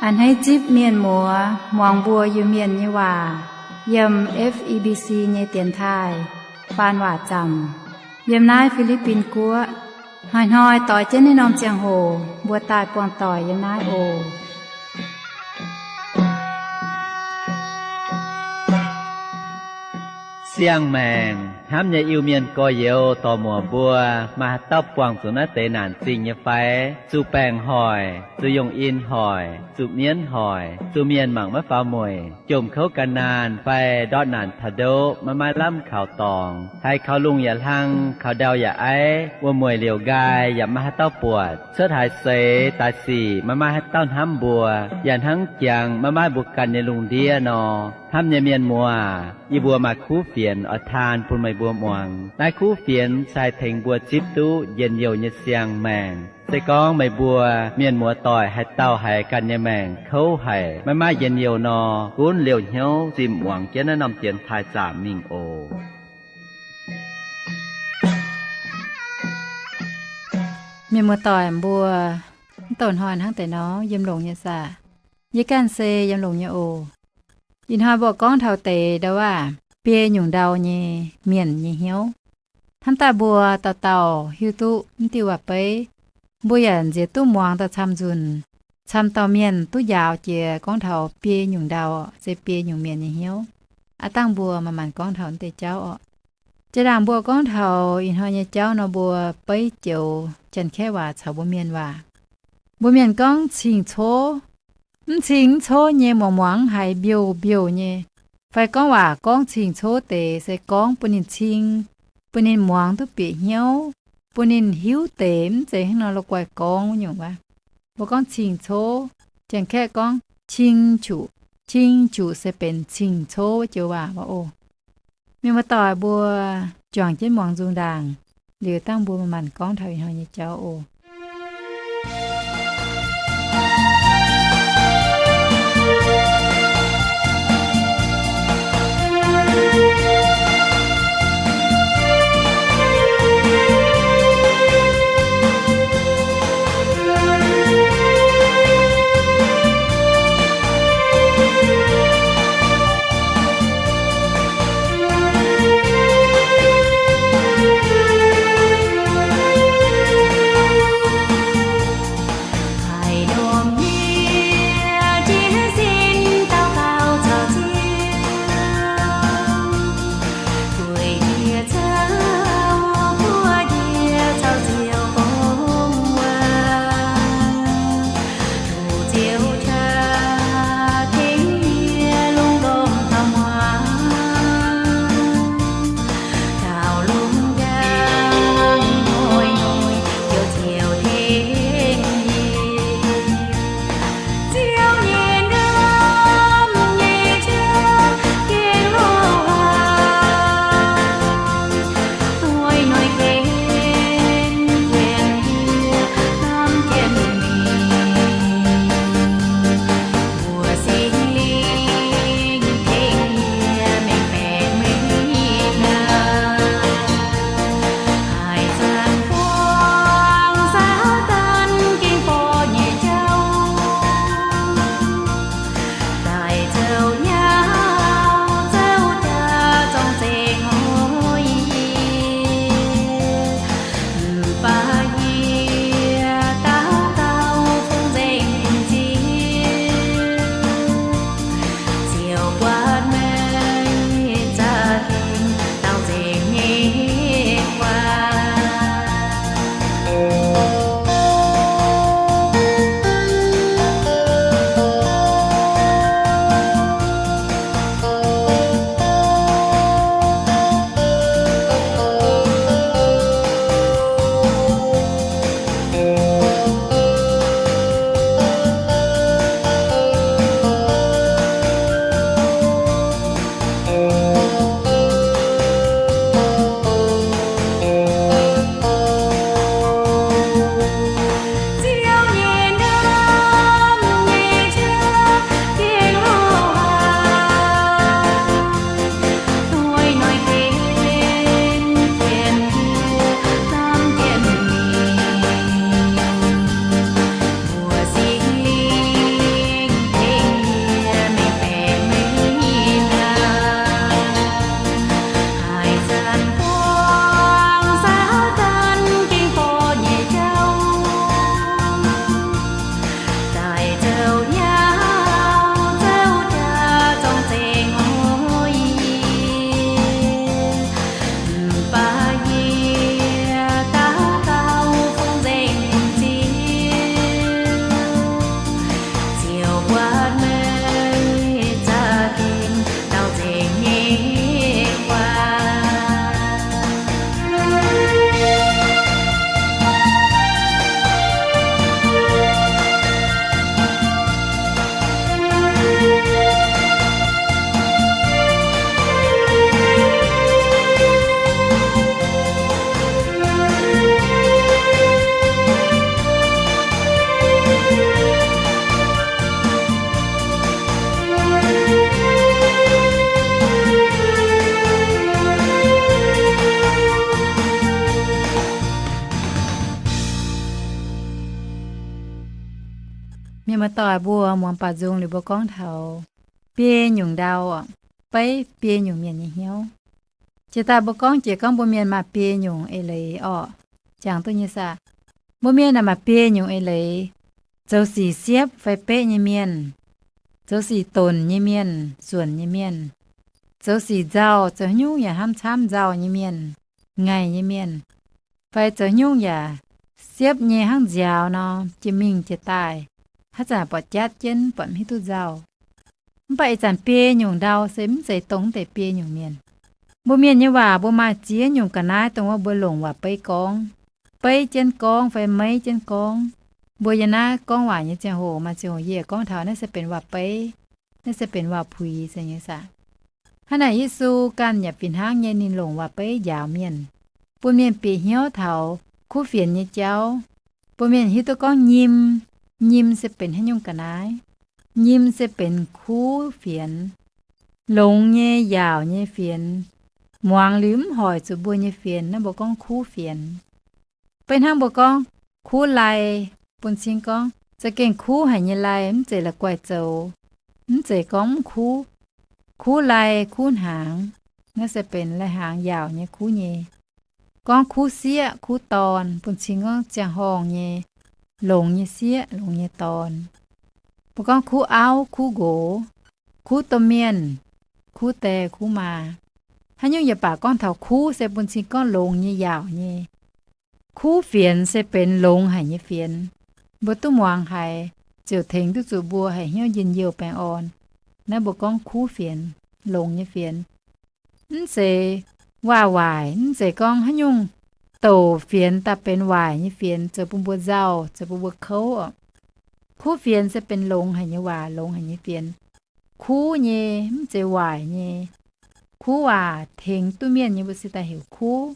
A'hneiv zipv mienh muoz muangx mbuo Iu-Mienh nyei waac yiem F E B C nyei dienx taaih faan waac zaamc yiem naaiv Fi^li^bin Guoqv. Hnoi-hnoi doix jienv naaiv norm ziangh hoc mbuo daaih buangh doic yiem naaiv oc. Siang-maengc hnamv nyei Iu-Mienh gorx-youz dorc-muoc mbuo, maaih haaix dauh buangh zuqc naaiv deix naanc zingh nyei fai? Zuqc baengc hoic, zuqc yongh in hoic, zuqc mienv hoic, zuqc mienh mangc maiv faaux mueic, jomc kouv gan naanh fai ndortv naanc taux ndoqv maiv maaih lamh kaux dorngx, haiz kaux lungh yaac hlang, kaux ndau yaac aiv, wuom-mueic liouc nqaai yaac maiv maaih haaix dauh buatc, cuotv haaix seix daaih sic maiv maaih haaix dauh hnamv mbuo, yaac hnangv jangx maiv maaih mbuo ganh nyei lungh ndiev nor. Hnamv nyei mienh muoz, yie mbuo maaih kuv fienx oix taan bun meih mbuo muangx. Naaiv kuv fienx se haih tengx mbuo zipv duqv njien-youh nyei siang-maengc. Se gorngv meih mbuo mienh muoz-doic haaix dauh haiz ganh nyei maengc kouv haic, maiv maaih njien-youh nor, gunv liouh hnyouv zimh muangx jienv naaiv norm dienx taaih zaamc mingh oc. Mienh muoz-doic mbuo, mv douh hnoi hnangv deix nor yiem longx nyei saah? Yie ganh se yiem longx nyei oc. Ih hnoi mbuo gorngv taux deix ndau waac biei nyungc ndau nyei mienh nyei hnyouv. Hnamv daaih mbuo dauh dauh hiuv duqv mv diuh waac-beiv, mbuo yaac nziex duqv muangx daaih camv-nzunc, camv dauh mienh duqv njaaux jiex gorngv taux biei nyungc ndau, se biei nyungc mienh nyei hnyouv. Aav dangh mbuo manc-manc gorngv taux mv deix jauv orqc. Jiex ndaangc mbuo gorngv taux ih hnoi nyei jauv nor, mbuo beiv joux Janx-Kaeqv waac caux mbuo mienh waac. Mbuo mienh gorngv cing-cov, mv cing mv cov nyei, muangx muangx haiz mbiouh mbiouh nyei. Fai gorngv waac gorngv cing-cov deix se gorngv bun ninh cing, bun ninh muangx duqv bieqc hnyouv, bun ninh hiuv deix mv zeiz hnangv nor la'guaih gorngv wuov nyungc wuov. Mbuo gorngv cing-cov, Janx-Kaeqv gorngv cing juqc. Cing juqc se benx cing-cov wuov joux waac wuov oc. Mienh muoz-doic mbuo juangc jienv muangx nzung ndaangc, liuz dangh mbuo manc-manc gorngv taux ih hnoi nyei jauv oc. Muoz-doic mbuo muangx baaux nzung liuz mbuo gorngv taux biei nyungc ndau, beiv biei nyungc mienh nyei hnyouv. Jiex daaih mbuo gorngv jiex gorngv mbuo mienh maaih biei nyungc eix-leiz orqc, jangx duqv nyei saah. Mbuo mienh naaic maaih biei nyungc eix-leiz, zoux sic siepv fai beqv nyei mienh, zoux sic donc nyei mienh, suonc nyei mienh, zoux sic nzauh, zoux haaix nyungc yaac hnamv camv nzauh nyei mienh, ngaih nyei mienh, fai zoux haaix nyungc yaac siepv nyei hnangv nziaaux nor, jiex mingh jiex daaih, haaix zanc buatc jatv jienv, buatc mv hiuv duqv nzauh. Mv baac ih zanc biei nyungc ndau se mv zeiz dongh deix biei nyungc mienh. Mbuo mienh nyei waac mbuo maaih ziex nyungc ga'naaiv dongh wuov mbuo longc waac-beiv gorngv, beiv jienv gorngv fai meiv jienv gorngv. Mbuo yiem naaiv gorngv waac nyei ziangh hoc maaih ziangh hoc yie gorngv taux naaiv se benx waac-beiv, naaiv se benx waac-puix se nyei saah. Hnangv naaic Yesu ganh yaac fih hnangv nyei, ninh longc waac-beiv njaaux mienh, bun mienh bieqc hnyouv taux kuv fienx nyei jauv, bun mienh hiuv duqv gorngv nyim, nyim se benx haaix nyungc ga'naaiv. Nyim se benx kuv fienx, longx nyei, yaauc nyei fienx, muangx liuz mv hoic zuqc mbuo nyei fienx, naaiv mbuo gorngv kuv fienx. Beiv hnangv mbuo gorngv kuv lai, bun cing gorngv za'gengh kuv haic nyei lai, mv zeiz la'guaih zoux, mv zeiz gorngv mv kuv. Kuv lai, kuv hnaangx, naaiv se benx lai-hnaangx yaauc nyei kuv nyei. Gorngv kuv sieqv, kuv dorn, bun cing gorngv ziangh horngh nyei longx nyei sieqv, longx nyei dorn. Mbuo gorngv kuv auv, kuv nqox, kuv domh mienh, kuv die, kuv maa. Haaix nyungc yaac baac gorngv taux kuv se bun cing gorngv longx nyei, yaauc nyei. Kuv fienx se benx longx haic nyei fienx. Mbuo duqv muangx haiz ziouc tengx duqv zuqc mbuo haih hnyouv njien-youh baengh orn. Naaiv mbuo gorngv kuv fienx, longx nyei fienx. Mv zeiz waac-waaic, mv zeiz gorngv haaix nyungc douc fienx daaih benx waaic nyei fienx zoux bun mbuo nzauh, zoux bun mbuo kouv oc. Kuv fienx se benx longx haic nyei waac, longx haic nyei fienx. Kuv nyei, mv zeiz waaic nyei. Kuv waac tengx duqv mienh nyei mbuo se daaih heuc kuv.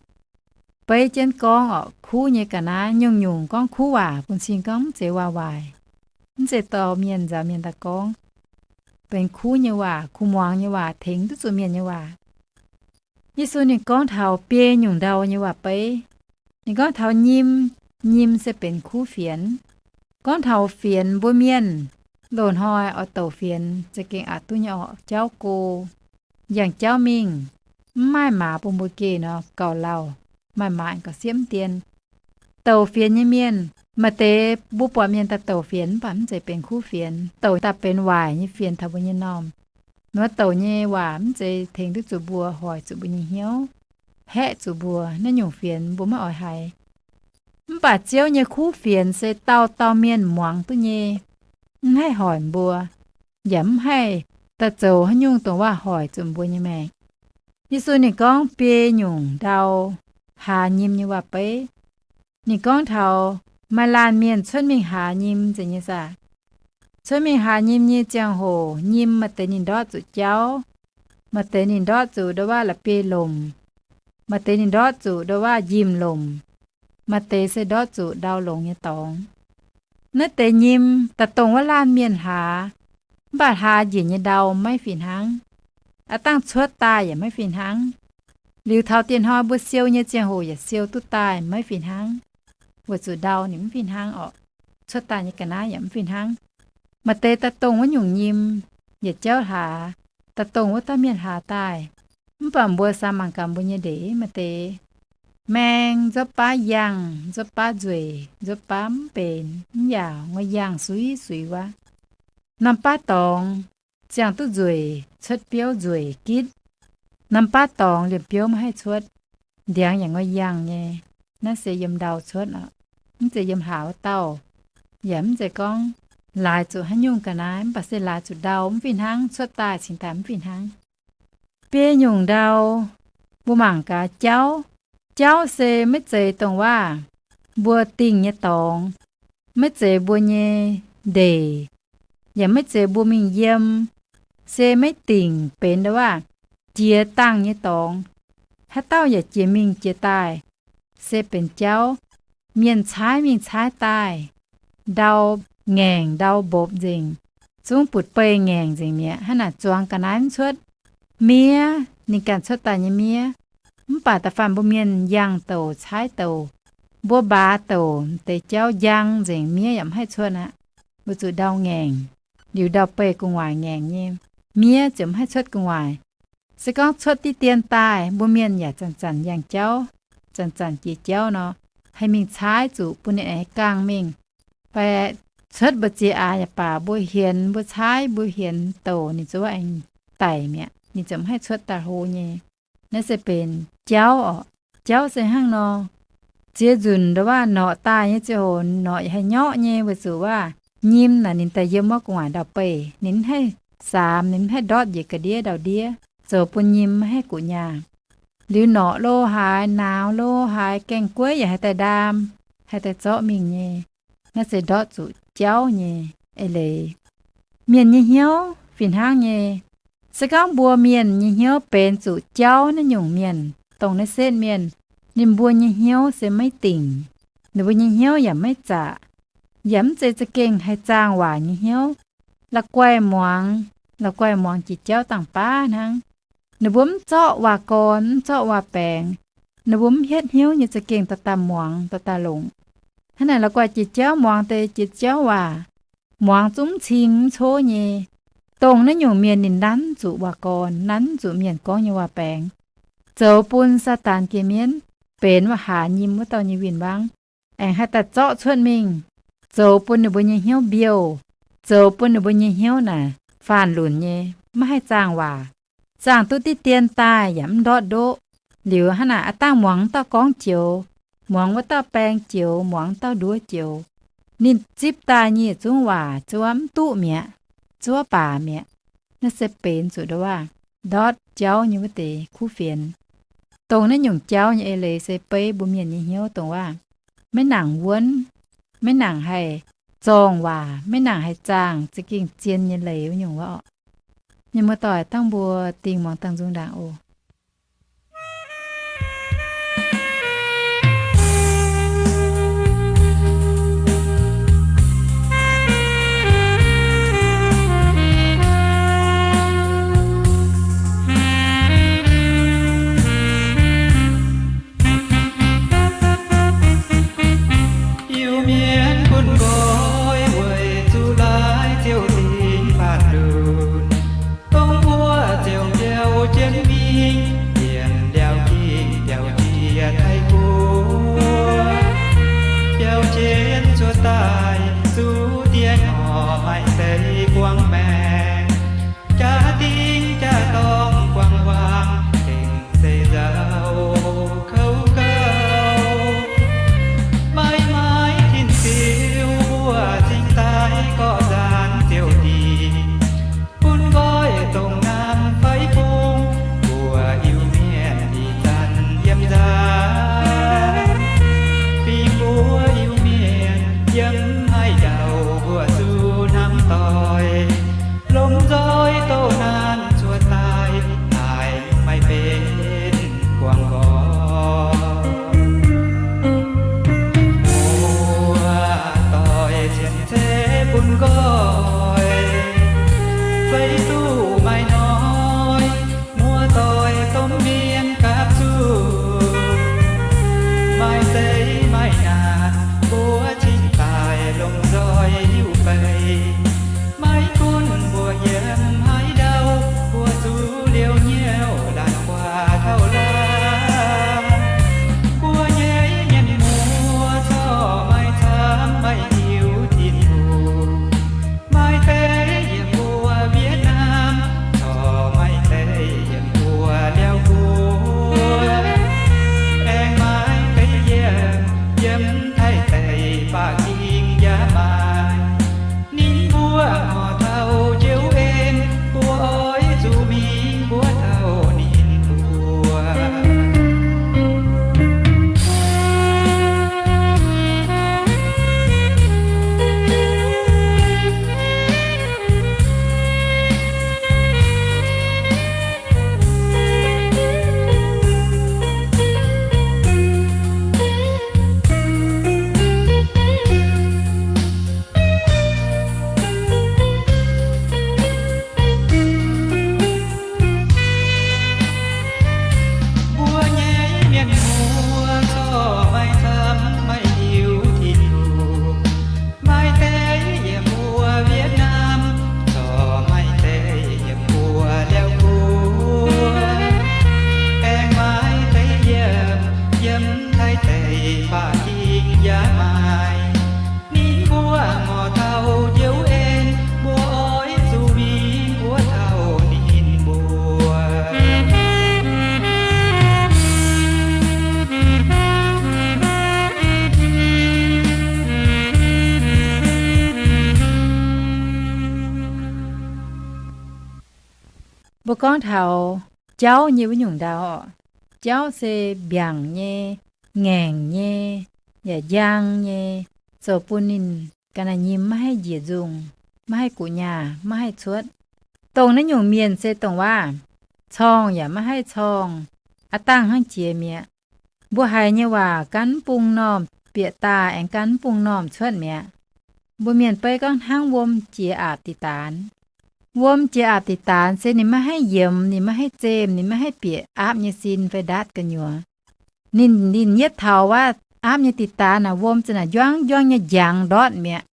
Beiv jienv gorngv oc, kuv nyei ga'naaiv nyungc-nyungc gorngv kuv waac bun cing gorngv mv zeiz waac-waaic, mv zeiz dorh mienh nzaaux mienh daaih gorngv. Benx kuv nyei waac, kuv muangx nyei waac, tengx duqv zuqc mienh nyei waac. Yesu ninh gorngv taux biei nyungc ndau nyei waac-beiv. Ninh gorngv taux nyim, nyim se benx kuv fienx. Gorngv taux fienx, mbuo mienh loz-hnoi oix douc fienx za'gengh aqc duqv nyei orqc. Jauv go, yangh jauv mingh, mv maaih maaz bun mbuo geh nor gauh lauh, maaih maaz gauh siepv mv dien. Douc fienx nyei mienh, maaih deix mbuo buatc mienh daaih douc fienx mv baac mv zeiz benx kuv fienx, douc daaih benx waaic nyei fienx taux mbuo nyei m'normh. Nor douc nyei waac mv zeiz tengx duqv zuqc mbuo, hoic zuqc mbuo nyei hnyouv, haeqv zuqc mbuo. Naaiv nyungc fienx mbuo maiv oix haiz. Mv baac Ziouv nyei kuv fienx se dauh dauh mienh muangx duqv nyei, mv haih hoic mbuo, yaac mv haih daaih zoux haaix nyungc dongh waac hoic zuqc mbuo nyei maengc. Yesu ninh gorngv biei nyungc ndau hlaax nyim nyei waac-beiv. Ninh gorngv taux maaih laanh mienh cuotv mingh hlaax nyim nzengc nyei saah. Cuotv mingh hlaax nyim nyei ziangh hoc, nyim maaih deix ninh ndortv zuqc jauv, maaih deix ninh ndortv zuqc ndau-waav la'bieiv-lomc, maaih deix ninh ndortv zuqc ndau-waav njimv-lomc, maaih deix se ndortv zuqc ndau longx nyei dorngx. Naaiv deix nyim daaih dongh wuov laanh mienh hlaax, mv baac hlaax njiec nyei ndau maiv fih hnangv. Aav dangh cuotv daaih yaac maiv fih hnangv. Liuz taux dieh hnoi mbuo siou nyei ziangh hoc yaac siou duqv daaih maiv fih hnangv, weic zuqc ndau ninh mv fih hnangv orqc. Cuotv daaih nyei ga'naaiv yaac mv fih hnangv. Maaih deix daaih dongh wuov nyungc nyim, yietc jauv hlaax, daaih dongh wuov dauh mienh hlaax daaih. Mv baac mbuo samx mangc gaax mbuo nyei ndeic, maaih deix maeng nzuopv baav yangh, nzuopv baav nzueic, nzuopv baav mv benx, mv yaauc, ngoi yangh suiv-suiv wuov. Norm baav dorngx ziangh duqv nzueic, cuotv biouv nzueic gitv. Norm baav dorngx liemh biouv maiv haih cuotv, ndiangx yaac ngoi yangh nyei. Naaiv se yiem ndau cuotv oc, mv zeiz yiem hlaax wuov dauh. Yaac mv zeiz gorngv laaix zuqc haaix nyungc ga'naaiv, mv baac se laaix zuqc ndau mv fih hnangv, cuotv daaih cingx daaih mv fih hnangv. Biei nyungc ndau, mbuo mangc gaax jauv. Jauv se maiv zeiz dongh waac mbuo dingh nyei dorngx, maiv zeiz mbuo nyei ndeic, yaac maiv zeiz mbuo mingh yiem, se maiv dingc benx ndau-waav jiex dangh nyei dorngx. Haaix dauh yaac jiex mingh jiex daaih, se benx jauv. Mienh caaiv mingh caaiv daaih, ndau ngaengc ndau mbopv nzengc, zungv butv-beih ngaengc nzengc mi'aqv. Hnangv naaic zuangx ga'naaiv mv cuotv. Miev, ninh ganh cuotv daaih nyei miev, mv baac da'faanh mbuo mienh yangh douc caaiv douc, mbuo mbaaz douc deix jauv njang nzengc, miev yaac mv haih cuotv aqv. weic zuqc ndau ngaengc, liuz ndau-beih gu'nguaaic ngaengc nyei, miev ziouc mv haih cuotv gu'nguaaic. Se gorngv cuotv diqv dien daaih, mbuo mienh yaac zanc-zanc yangh jauv, zanc-zanc jiex jauv nor, haih mingh caaiv zuqc bun ninh aengx gangh mingh. Fai cuotv mbu'ziex aax yaac baac, mbuo hienx mbuo caaiv, mbuo hienx douc, ninh zungv aengx daic mi'aqv. Ninh ziouc mv haih cuotv daaih hlo nyei. Naaiv se benx jauv oc. Jauv se hnangv nor. Ziex nzunc ndongc waac norqc daaih nyei ziangh hoc, norqc yaac haih nyorqv nyei, weic zuqc waac nyim naaic ninh daaih yiem wuov gu'nguaaic ndau-beih, ninh mv haih saamx, ninh mv haih ndortv njiec ga'ndiev ndau-ndiev, zoux bun nyim maiv haih guqc nyaah. Liuz norqc lo haaix, nauz lo haaix, gaeng-gueiv yaac haih daaih ndaam, haih daaih zorqv mingh nyei. Naaiv se ndortv zuqc jauv nyei eix leiz. Mienh nyei hnyouv fih hnangv nyei. Se gorngv mbuo mienh nyei hnyouv benx zuqc jauv naaiv nyungc mienh, dongh naaiv setv mienh, ninh mbuo nyei hnyouv se maiv dingc, ninh mbuo nyei hnyouv yaac maiv zaqc, yaac mv zeiz za'gengh haih zaangh waac nyei hnyouv. La'guaih muangx, la'guaih muangx jiex jauv dangh baav hnangv. Ninh mbuo mv zorqv waac-gorn, mv zorqv waac-baengx. Ninh mbuo mv hietv hnyouv nyei za'gengh daaih daaih muangx, daaih daaih longc. Hnangv naaic la'guaih jiex jauv muangx deix jiex jauv waac, muangx zungv mv cing mv cov nyei. Dongh naaiv nyungc mienh ninh nanv zuqc waac-gorn, nanv zuqc mienh gorngv nyei waac-baengx, zoux bun Saadaan geh mienv benx waac-haaz nyim wuov dauh nyei win-wangv, aengx haih daaih zorqv cuotv mingh, zoux bun ninh mbuo nyei hnyouv mbiouh, zoux bun ninh mbuo nyei hnyouv naaic faanv-lunc nyei, maiv haih zaangh waac. Zaangh duqv diqv dien daaih yaac mv ndortv ndoqv. Liuz hnangv naaic aav dangh muangx wuov dauh gorngv joux, muangx wuov dauh baeng joux, muangx wuov dauh nduov joux, ninh zipv daaih nyei yietc zungv waac zuov mv duqv mi'aqv, zuov baac mi'aqv. Naaiv se benx zuqc ndongc waac ndortv jauv nyei wuov deix kuv fienx. Dongh naaiv nyungc jauv nyei eix leiz se beiv mbuo mienh nyei hnyouv dongh waac maiv nangc wuonv, maiv nangc haih zorngh waac, maiv nangc haih zaangh za'gengh zien nyei leiz wuov nyungc wuov orqc. Mienh muoz-doic, dangh mbuo dingh muangx dangh nzung ndaangc oc. Iu-Mienh bun nqoi weic zuqc laaix ziouc dingc faanv-lunc. Dongh mbuo ziouc mbiauh jienv mingh, mbienc mbiauh gingh mbiauh njiec Taiv Guoqv. Mbiauh jienv cuotv daaih zuqc diex ngorc maaih deix buangv maengc, jaa-dingh jaa-dorngh buangv waangc, gengh se nzauh kouv gauh. Maiv maaih tin-diuh mbuo cingx daaih gorqv-nzaanx ziouc dingc, bun nqoi dongh naamh fai bung mbuo Gorngv taux jauv nyei wuov nyungc ndau oc, jauv se mbiaangc nyei, ngaengc nyei, yaac njang nyei, zoux bun ninh ga'naaiv nyim maiv haih njiec nzungh, maiv haih guqc nyaah, maiv haih cuotv. Dongh naaiv nyungc mienh se dongh waac, corngh yaac maiv haih corngh, aav dangh hnangv jiex mi'aqv. Mbuo haiz nyei waac gan mv bung normh bieqc daaih aengx gan mv bung normh cuotv mi'aqv. Mbuo mienh beiv gorngv hnangv wuom jiex aapc diqc daanx. Wuom jiex aapc diqc daanx se ninh maiv haih yiemx, ninh maiv haih zemh, ninh maiv haih bieqc aapv nyei sin fai ndaatv gu'nyuoz. Ninh, ninh yietv taux waac aapv nyei diqc daanx naaic, wuom za'naaic njuangv njuangv nyei njangx ndortv mi'aqv.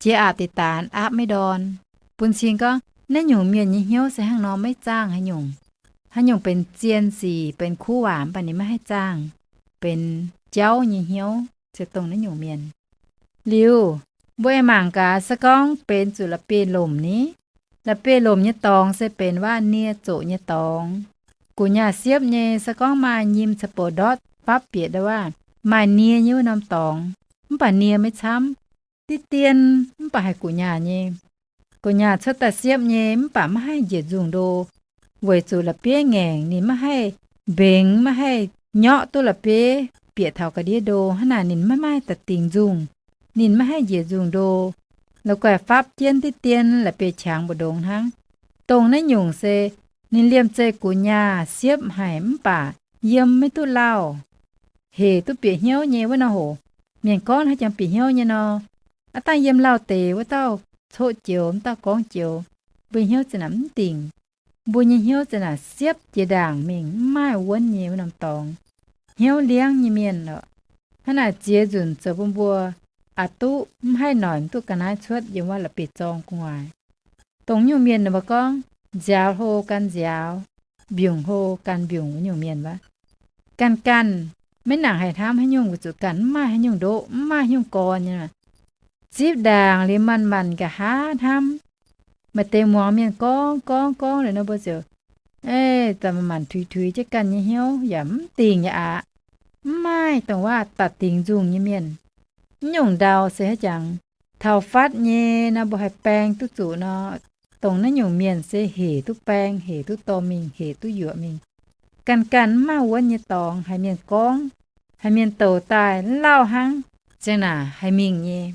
Jiex aapc diqc daanx aapv maiv ndorn. Bun cing gorngv naaiv nyungc mienh nyei hnyouv se hnangv nor, maiv zaangh haaix nyungc. Haaix nyungc benx zien sic, benx kuv waac mv baac ninh maiv haih zaangh, benx jauv nyei hnyouv, se dongh naaiv nyungc mienh. Liuz, mbuo aengx mangc gaax, se gorngv benx zuqc la'bieiv-lomc ni, la'bieiv-lomc nyei dorngx se benx waac nie zoqc nyei dorngx. Gu'nyaah siepv nyei, se gorngv maaih nyim ca'bouc ndortv fapv bieqc ndau waac, maaih nie nyei wuov norm dorngx, mv baac nie maiv camv. Diqv dien mv baac haih gu'nyaah nyei. Gu'nyaah cuotv daaih siepv nyei mv baac maiv haih njiec nzungh ndo, weic zuqc la'bieiv ngaengc, ninh maiv haih mbengx, maiv haih nyorqv duqv la'bieiv bieqc taux ga'ndiev ndo. Hnangv naaic ninh maiv maaih da'dingc nzungh, ninh maiv haih njiec nzungh ndo. La'guaih fapv jienv diqv dien la'bieiv-qangx mbu'ndongx hnangv. Dongh naaiv nyungc se ninh liemh zeih gu'nyaah siepv haic mv baac yiem maiv duqv lauh, hec duqv bieqc hnyouv nyei wuov nor hoc. Mienh gorngv haaix jangx bieqc hnyouv nyei nor, aav dangh yiem lauh deix wuov dauh coqv joux, wuov dauh gorngv joux, mbuo hnyouv za'naaic mv dingc. Mbuo nyei hnyouv za'naaic siepv jiex ndaangc mingh, mv maaih wuonv nyei wuov norm dorngx. Hnyouv liangv nyei mienh oc. Hnangv naaic ziex nzunc zoux bun mbuo aqc duqv mv haih noic duqv ga'naaiv cuotv yiem wuov la'bieiv-zorng gu'nguaaic. Dongh nyungc mienh ninh mbuo gorngv, nziaaux hlo gan nziaaux, mbiungc hlo gan mbiungc wuov nyungc mienh wuov. Ganh ganh maiv nangc haih hnamv haaix nyungc, weic zuqc ganh mv maaih haaix nyungc ndoqv, mv maaih haaix nyungc gorn nyei. Zipv ndaangc liuz manc-manc nqa'haav hnamv. Maaih deix muangx mienh gorngv gorngv gorngv liuz nor, mbuo ziouc, eix, zanc manc-manc tuix tuix jienv ganh nyei hnyouv yaac mv dingc nyei aqv. Mv maaih dongh waac daaih dingc nzungh nyei mienh. Mv nyungc ndau se haaix jangx, taux fatv nyei nor mbuo haih baeng duqv zuqc nor, dongh naaiv nyungc mienh se hec duqv baeng, hec duqv dorh mingh, hec duqv yuoqc mingh. Ganh ganh mv maaih wuonv nyei dorngx, haiz mienh gorngv, haiz mienh douc daaih lauh hnangv, ziang naaic haih mingh nyei.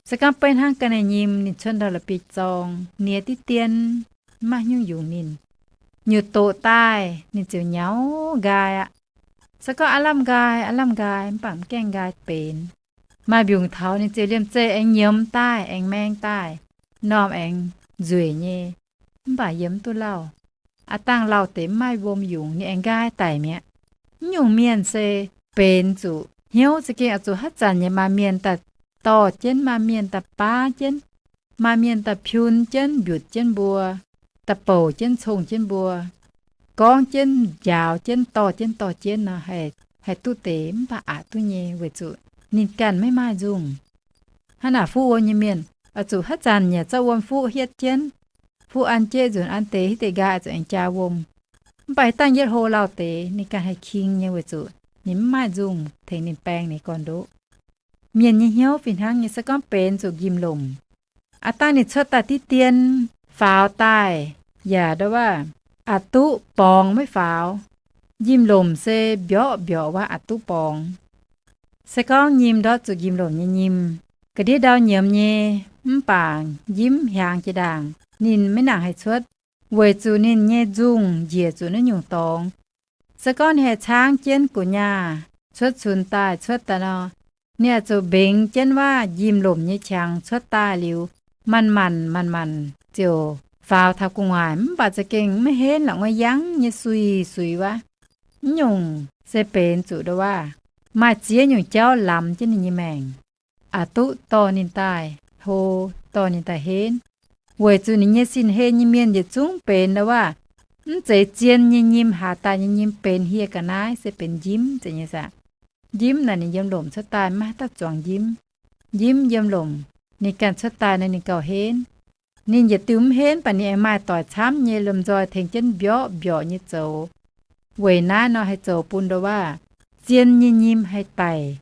Se gorngv beiv hnangv ga'naaiv nyim ninh cuotv ndau la'bieiv-zorng, nie diqv dien, mv maaih haaix nyungc yungz ninh, nyutc doqc daaih ninh ziouc nyaux nqaai aqv. Se gorngv aav lamh nqaai, aav lamh nqaai, mv baac mv gaengh nqaai benx. Maaih mbiungc taux ninh ziouc liemh zeih aengx nyiemz daaih, aengx maeng daaih, m'normh aengx nzueic nyei, mv baac yiem mv duqv lauh. Aav dangh lauh deix mv maaih wuom yungz, ninh aengx nqaai daic mi'aqv. Mv nyungc mienh se benx zuqc hnyouv za'gengh oix zuqc haaix zanc yaac maaih mienh daaih dorh jienv, maaih mienh daaih baav jienv, maaih mienh daaih piun jienv, mbiutc jienv mbuo, daaih bouc jienv, cong jienv mbuo, gorngv jienv, njaaux jienv, dorh jienv, dorh jienv nor, haih duqv deix, mv baac aqc duqv nyei weic zuqc ninh ganh maiv maaih nzungh. Hnangv naaic fuqv wuom nyei mienh oix zuqc haaix zanc yaac zorqv wuom fuqv hietv jienv. Fuqv an jeiv nzunc an deix hitv deix nqaai oix zuqc aengx jaa wuom. Mv baac dangh yietv hlo lauh deix ninh ganh haih king nyei weic zuqc ninh mv maaih nzungh tengx ninh baeng ninh gorn-ndoqv. Mienh nyei hnyouv fih hnangv nyei, se gorngv benx zuqc njimv-lomc, aav dangh ninh cuotv daaih diqv dien, faaux daaih yaac ndau waac aqc duqv borngz maiv faaux. Njimv-lomc se mbiorqv mbiorqc waac aqc duqv borngz. Se gorngv nyim ndortv zuqc njimv-lomc nyei nyim, ga'ndiev ndau nyiemz nyei, mv baac njimv hiaangx jiex ndaangc ninh maiv nangc haih cuotv, weic zuqc ninh nyei nzungh njiec zuqc naaiv nyungc dorngx. Se gorngv ninh haih caangv jienv gu'nyaah cuotv cunx daaih cuotv daaih nor, ninh oix zuqc mbengx jienv waac njimv-lomc nyei qangx cuotv daaih liuz, manc-manc manc-manc ziouc faaux taux gu'nguaaic, mv baac za'gengh maiv henv lorqc, nguaih yangv nyei suix suix wuov. Mv nyungc se benx zuqc ndau waac maaih ziex nyungc jauv lamz jienv ninh nyei maengc, aqc duqv dorh ninh daaih hlo, dorh ninh daaih henv. Weic zuqc ninh nyei sin-hlen nyei mienh yietc zungv benx ndau waac mv zeiz zien nyei nyim, haaz daaih nyei nyim benx hieh ga'naaiv se benx njimv zeiz nyei saah. Njimv naaic ninh yiem lomc cuotv daaih maiv haih dauh zuangx njimv. Njimv yiem lomc, ninh ganh cuotv daaih nor ninh gauh henv. Ninh yietc diuh mv henv baac ninh aengx maaih doic camv nyei lomh nzoih tengx jienv mbiorqv mbiorqc nyei zoux. Weic naaiv nor haih zoux bun ndau waac zien nyei nyim haih daic.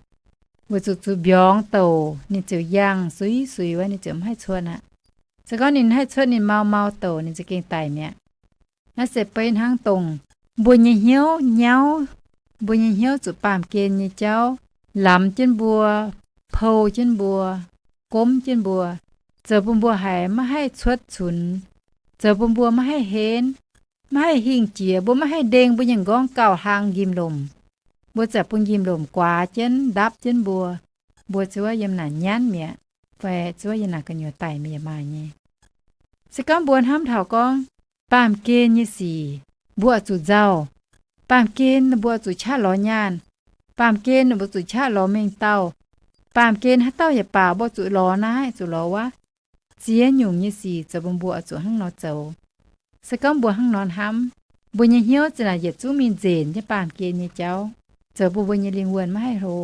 Weic zuqc zuqc mbiorngz douc ninh ziouc yangh suix suix wuov, ninh ziouc mv haih cuotv aqv. Se gorngv ninh haih cuotv, ninh mau mau douc ninh za'gengh daic mi'aqv. Naaiv se beiv hnangv dongh mbuo nyei hnyouv nyauv, mbuo nyei hnyouv zuqc baamh gen nyei jauv lamz jienv mbuo, pou jienv mbuo, gomv jienv mbuo, zoux bun mbuo haiz maiv haih cuotv cunx, zoux bun mbuo maiv haih henv, maiv haih hingh jiex, mbuo maiv haih ndengh mbuo nyei m'nqorngv gauh hlang njimv-lomc. Mbuo ziouc bun njimv-lomc guaax jienv, ndapv jienv mbuo, mbuo zuov yiem naaic nyanv mi'aqv, fai zuov yiem naaic gu'nyuoz daic mi'aqv, yaac maaih nyei. Se gorngv mbuo hnamv taux gorngv baamh gen nyei sic mbuo oix zuqc nzauh, baamh gen mbuo oix zuqc qaqv lorz nyaanh, baamh gen mbuo zuqc qaqv lorz mengh dauh, baamh gen haaix dauh yaac baac mbuo zuqc lorz naaiv zuqc lorz wuov, ziex nyungc nyei sic zoux bun mbuo oix zuqc hnangv nor zoux. Se gorngv mbuo hnangv nor hnamv, mbuo nyei hnyouv za'naaic yietc zungv mingh nzenc jienv baamh gen nyei jauv, zoux bun mbuo nyei lingh wuonh maiv haih hlo,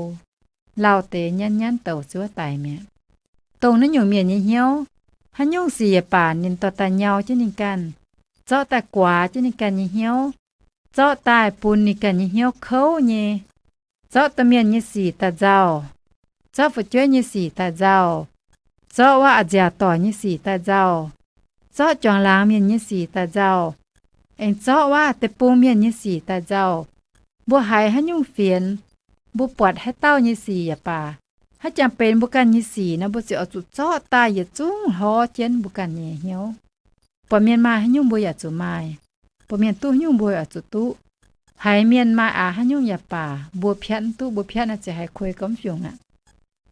lauh deix nyanv nyanv douc zuov daic mi'aqv. Dongh naaiv nyungc mienh nyei hnyouv, haaix nyungc sic yaac baac ninh dorh daaih nyau jienv ninh ganh, zorqv daaih guaax jienv ninh ganh nyei hnyouv, zorqv daaih bun ninh ganh nyei hnyouv kouv nyei, zorqv domh mienh nyei sic daaih nzauh, zorqv fu'jueiv nyei sic daaih nzauh, zorqv wuov a'nziaauc doic nyei sic daaih nzauh, zorqv juangc laangz mienh nyei sic daaih nzauh, aengx zorqv wuov deic-bung mienh nyei sic daaih nzauh. Mbuo haiz haaix nyungc fienx, mbuo buatc haaix dauh nyei sic yaac baac, haaix jangx benx mbuo ganh nyei sic nor, mbuo ziouc oix zuqc zorqv daaih yietc zungv hlorv jienv mbuo ganh nyei hnyouv. Buatc mienh maaih haaix nyungc mbuo yaac zuqc maaih, buatc mienh duqv haaix nyungc mbuo yaac zuqc duqv. Haiz mienh maaih aqc haaix nyungc yaac baac, mbuo piatv mv duqv, mbuo piatv naaiv ziouc haiz kuei gormx fiungc aqv.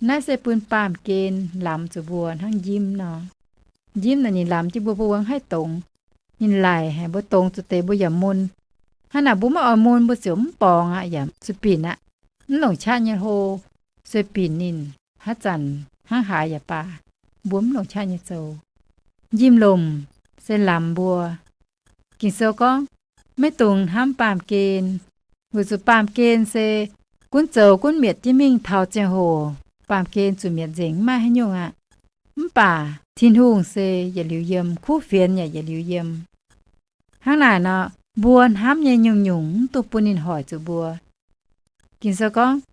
Naaiv se bun baamh gen lamz zuqc mbuo hnangv njimv nor. Njimv naaic ninh lamz jienv mbuo, mbuo mv haih dongz. Ninh laic haic, mbuo dongz zuqc deix mbuo yaac mun. Hnangv naaic mbuo maiv oix mun, mbuo ziouc mv borngz aqv, yaac zuqc binc aqv, mv longc qaqv nyei hlo, sueih binc ninh. Haaix zanc hnangv haaix yaac baac, mbuo mv longc qaqv nyei zoux. Njimv-lomc se lamz mbuo. Ging-Sou gorngv, maiv dungx hnamv baamh gen, weic zuqc baamh gen se gunv zoux gunv mietc jienv mingh taux ziangh hoc, baamh gen zuqc mietc nzengc, mv maaih haaix nyungc aqv. Mv baac Tin-Hungh se yietc liuz yiem, kuv fienx yaac yietc liuz yiem. Hnangv naaic nor, mbuo hnamv nyei nyungc-nyungc mv dungx bun ninh hoic zuqc mbuo. Ging-Sou gorngv,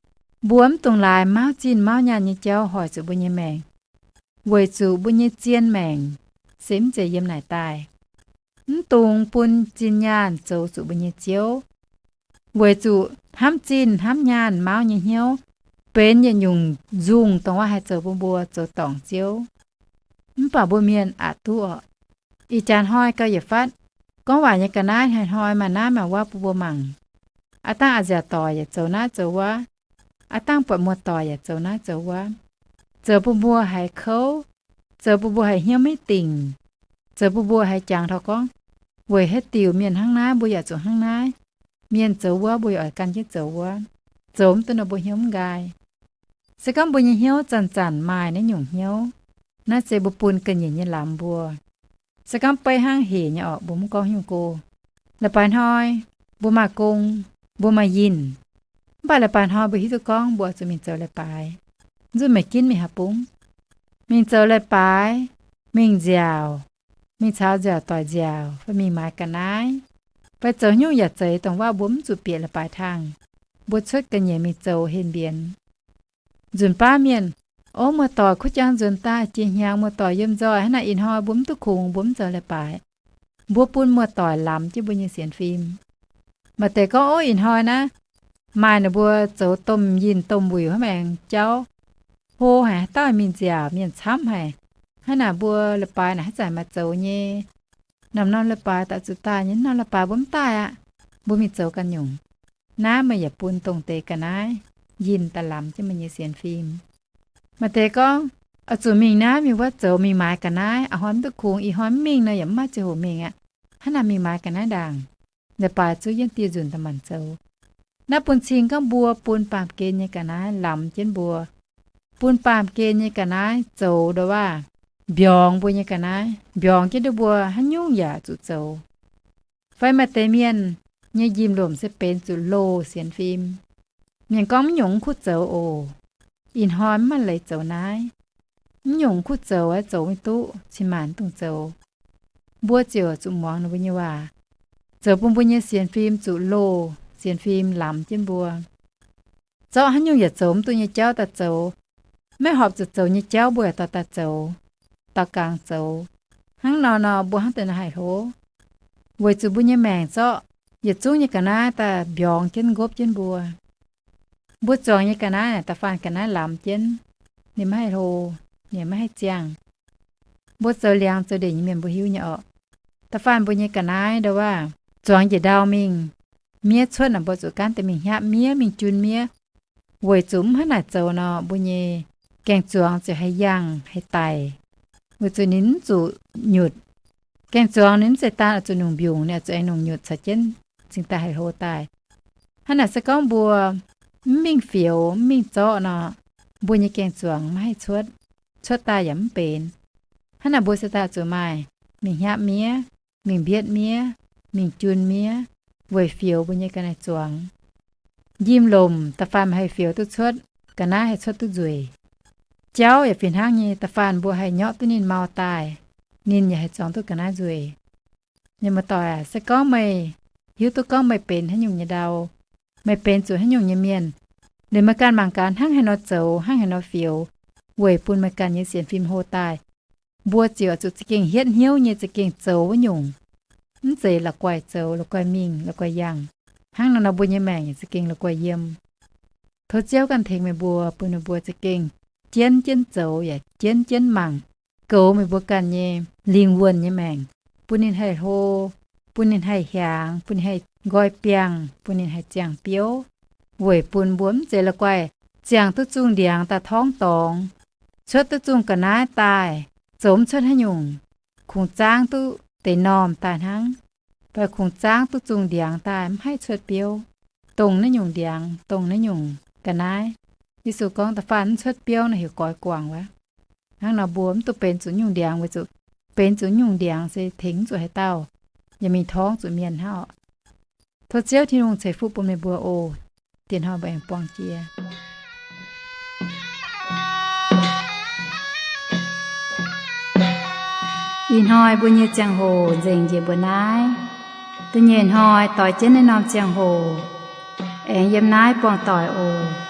mbuo mv dungx laaix mauv zinh mauv nyaanh nyei jauv hoic zuqc mbuo nyei maengc, weic zuqc mbuo nyei zien maengc se mv zeiz yiem naaic daaih. Mv dungx bun zinh nyaanh zoux zuqc mbuo nyei ziouv, weic zuqc hnamv zinh hnamv nyaanh mauv nyei hnyouv benx yietc nyungc nzungh dongh wuov haih zoux bun mbuo zoux dorngc ziouv. Mv baac mbuo mienh aqc duqv orqc. Ih jaax hnoi gauh yietc fatv, gorngv waac nyei ga'naaiv hnoi-hnoi maaih naaiv maaih wuov bun mbuo mangc. Aav dangh a'nziaauc doic yaac zoux naaiv zoux wuov, aav dangh buatc muoz-doic yaac zoux naaiv zoux wuov, zoux bun mbuo haiz kouv, zoux bun mbuo haiz hnyouv maiv dingc, zoux bun mbuo haiz jangx taux gorngv, weic haaix diuc mienh hnangv naaiv mbuo yaac zuqc hnangv naaiv, mienh zoux wuov mbuo yaac oix gan jienv zoux wuov, zoux mv duqv nor mbuo hnyouv mv nqaai. Se gorngv mbuo nyei hnyouv zanc-zanc maaih naaiv nyungc hnyouv, naaiv se mbuo bun ga'nyiec nyei lamz mbuo. Se gorngv beiv hnangv hec nyei orqc, mbuo mv gorngv nyungc go. Leiz-baaix hnoi mbuo maaih gong, mbuo maaih yinh, mv baac leiz-baaix hnoi mbuo hiuv duqv gorngv mbuo oix zuqc mingh zoux leiz-baaix. Nzunc maiv ginv mingh haaix bung, mingh zoux leiz-baaix, mingh nziaauc, mingh caux nziaauc doic nziaauc, fai mingh maaiz ga'naaiv, fai zoux nyungc yaac zeiz dongh waac mbuo mv zuqc bieqc leiz-baaix tangh, mbuo cuotv ga'nyiec mingh zoux henh mbienx. Nzunc baav mienh, ov, muoz-doic kuv jangx nzuonx daaih, jiex hnyangx muoz-doic yiem nzoih, hnangv naaic ih hnoi mbuo mv duqv kungx, mbuo mv zoux leiz-baaix. Mbuo bun muoz-doic lamz jienv mbuo nyei sienx fim. Maaih deix gorngv, ov, ih hnoi naaiv maaih ninh mbuo zoux domh yinh domh wuic hnangv maengx jauv, hlo haic, haaix dauh mingh nziaauc mienh camv haic. Hnangv naaic mbuo leiz-baaix naaic haaix zanc maaih zoux nyei? Norm-norm leiz-baaix daaih zuqc daaih nyei, norm leiz-baaix mbuo mv daaih aqv. Mbuo mingh zoux ganh nyungc. Naaiv meih yaac bun dongh deix ga'naaiv yinh daaih lamz jienv meih nyei sienx fim. Maaih deix gorngv, oix zuqc mingh naaiv mingh wuov zoux, mingh maaiz ga'naaiv, a'hnoi mv duqv kungx, ih hnoi mv mingh nor yaac mv maaih ziangh hoc mingh aqv. Hnangv naaic mingh maaiz ga'naaiv ndaangc, leiz-baaix zuov jienv dieh nzunc daaih maanc zoux. Naaiv bun cing gorngv mbuo bun baamh gen nyei ga'naaiv lamz jienv mbuo, bun baamh gen nyei ga'naaiv zoux ndongc waac mbiorngz mbuo nyei ga'naaiv, mbiorngz jienv duqv mbuo haaix nyungc yaac zuqc zoux. Fai maaih deix mienh nyei njimv-lomc se benx zuqc loz sienx fim. Mienh gorngv, mv nyungc mv kuv zoux oc. Ih hnoi mv maaih leiz zoux naaiv. Mv nyungc mv kuv zoux, zoux maiv duqv, cin-maanc mv dungx zoux. Mbuo ziouc zuqc muangx ninh mbuo nyei waac, zoux bun mbuo nyei sienx fim zuqc loz, sienx fim lamz jienv mbuo. Zorqv haaix nyungc yaac zoux mv duqv nyei jauv daaih zoux. Maiv horpc zuqc zoux nyei jauv mbuo yaac dorh daaih zoux, daux gaux zoux. Hnangv nor nor mbuo hnangv deix nor haih hlo. weic zuqc mbuo nyei maengc zorqv yietc zungv nyei ga'naaiv daaih mbiorngz jienv nqopv jienv mbuo. Mbuo zuangx nyei ga'naaiv naaic, da'faanh ga'naaiv lamz jienv, ninh maiv haih hlo, ninh maiv haih ziangh. Mbuo zoux liangx zoux ndeic nyei mienh mbuo hiuv nyei orqc. Da'faanh mbuo nyei ga'naaiv ndau waac zuangx njiec ndau mingh, miev cuotv naaic mbuo zuqc gaanv deix mingh hnyapv miev, mingh jun miev, weic zuqc mv hnangv naaic zoux nor, mbuo nyei gaeng-zuangx ziouc haih yangh haih daic, weic zuqc ninh mv zuqc nyutc. Gaeng-zuangx ninh mv zeiz daan oix zuqc nungc mbiungc, ninh oix zuqc aengx nungc nyutc caux jienv cingx daaih haih hlo daaih. Hnangv naaic se gorngv mbuo mv mingh fioux, mv mingh zorqv nor, mbuo nyei gaeng-zuangx maiv haih cuotv, cuotv daaih yaac mv benx. Hnangv naaic mbuo se daaih zuqc maaih mingh hnyapv miev, mingh mbietv miev, mingh jun miev, weic fioux mbuo nyei ga'naaiv zuangx. Njimv-lomc da'faanh haih fioux duqv cuotv, ga'naaiv haih cuotv duqv nzueic. Jauv yaac fih hnangv nyei, da'faanh mbuo haih nyorqv duqv ninh mau daaih, ninh yaac haih zuangx duqv ga'naaiv nzueic. Nyei muoz-doic aac, se gorngv meih hiuv duqv gorngv meih benx haaix nyungc nyei ndau, meih benx zuqc haaix nyungc nyei mienh, liemh meih ganh mangc gaax hnangv haaix nor zoux, hnangv haaix nor fioux, weic bun meih ganh nyei sienx fim hlo daaih, mbuo ziouc zuqc za'gengh hietv hnyouv nyei za'gengh zoux wuov nyungc, mv zeiz la'guaih zoux, la'guaih mingh, la'guaih yangh. Hnangv naaiv nor mbuo nyei maengc yaac za'gengh la'guaih yiem. Tov Ziouv ganh tengx meih mbuo, bun meih mbuo za'gengh jienv jienv zoux yaac jienv jienv mangc, goux meih mbuo ganh nyei lingh wuonh nyei maengc, bun ninh haih hlo, bun ninh haih hiaangx, bun ninh haih nqoi biangh, bun ninh haih ziangh biouv, weic bun mbuo mv zeiz la'guaih ziangh duqv zungh ndiangx daaih torngv dorngx, cuotv duqv zungh ga'naaiv daaih, zoux mv cuotv haaix nyungc, kungx zaangv duqv deix normh daaih hnangv, fai kungx zaangv duqv zungh ndiangx daaih mv haih cuotv biouv, dongh naaiv nyungc ndiangx, dongh naaiv nyungc ga'naaiv. Yesu gorngv da'faanh mv cuotv biouv naaiv heuc goix guangc wuov. Hnangv nor mbuo mv dungx benx zuqc nyungc ndiangx, weic zuqc benx zuqc nyungc ndiangx se tengx mv zuqc haaix dauh, yaac mingh torngv zuqc mienh hnangv orqc. Tov Ziouv Tin-Hungh ceix fuqv bun meih mbuo oc. Diex hnoi mbuo aengx buangh jiex. Ih hnoi mbuo nyei ziangh hoc nzengc njiec mbuo naaiv. Da'nyeic hnoi doix jienv naaiv norm ziangh hoc aengx yiem naaiv buangh doic oc.